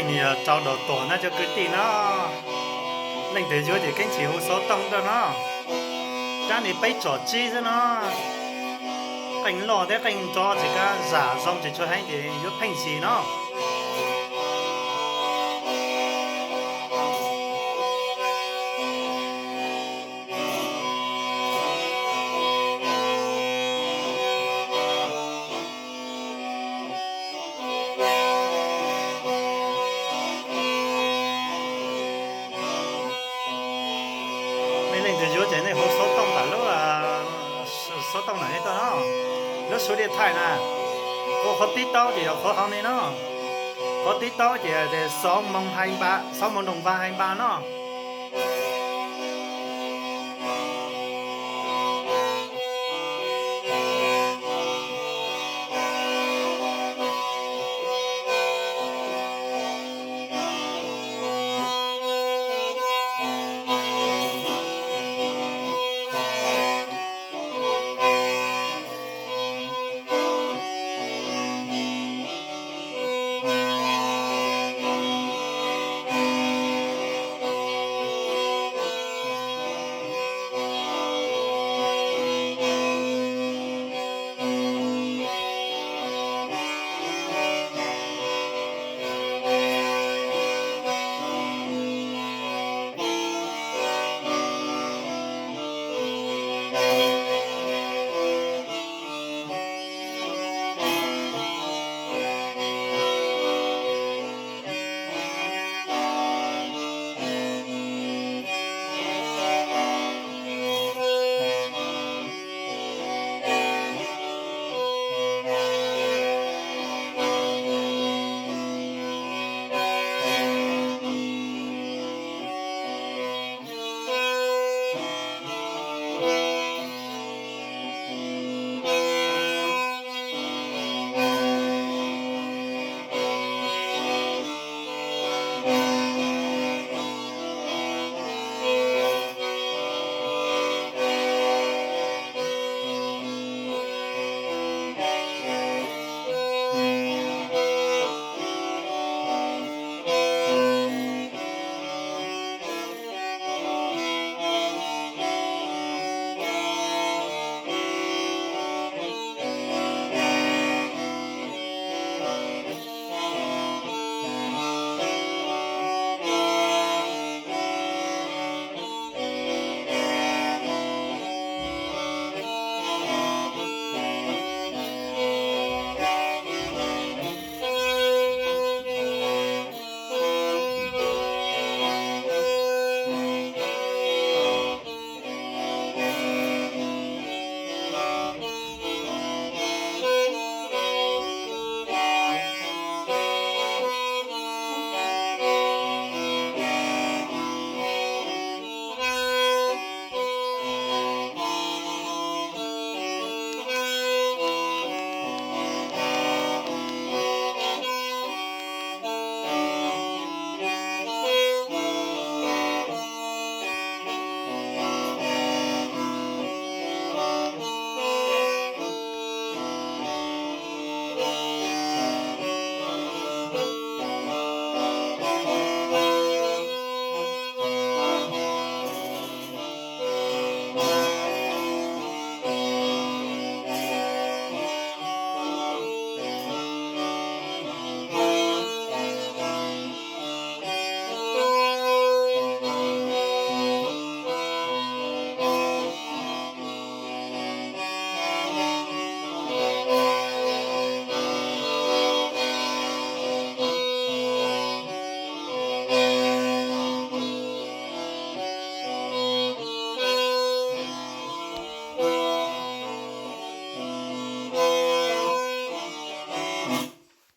Nws yog rau dau tuag na cov kwv tij no. Leej twg yuav ces keeb sim hu xov tooj tuaj no. Rab ni peb tsom tsib xwb no. Qeej loj thiab qeej nrov tsis kav zam zoo tsis tshua heev ces yuav pheej sim no. Nej leej twg yuav ces nej hu xov tooj ntawm lub xov tooj ntawm nej tuaj no. Lub số điện thoại na, qhov tib taub ces yog qhov hauv ni no. Qhov tib taub ces xov moo nroos vaj hais npa no.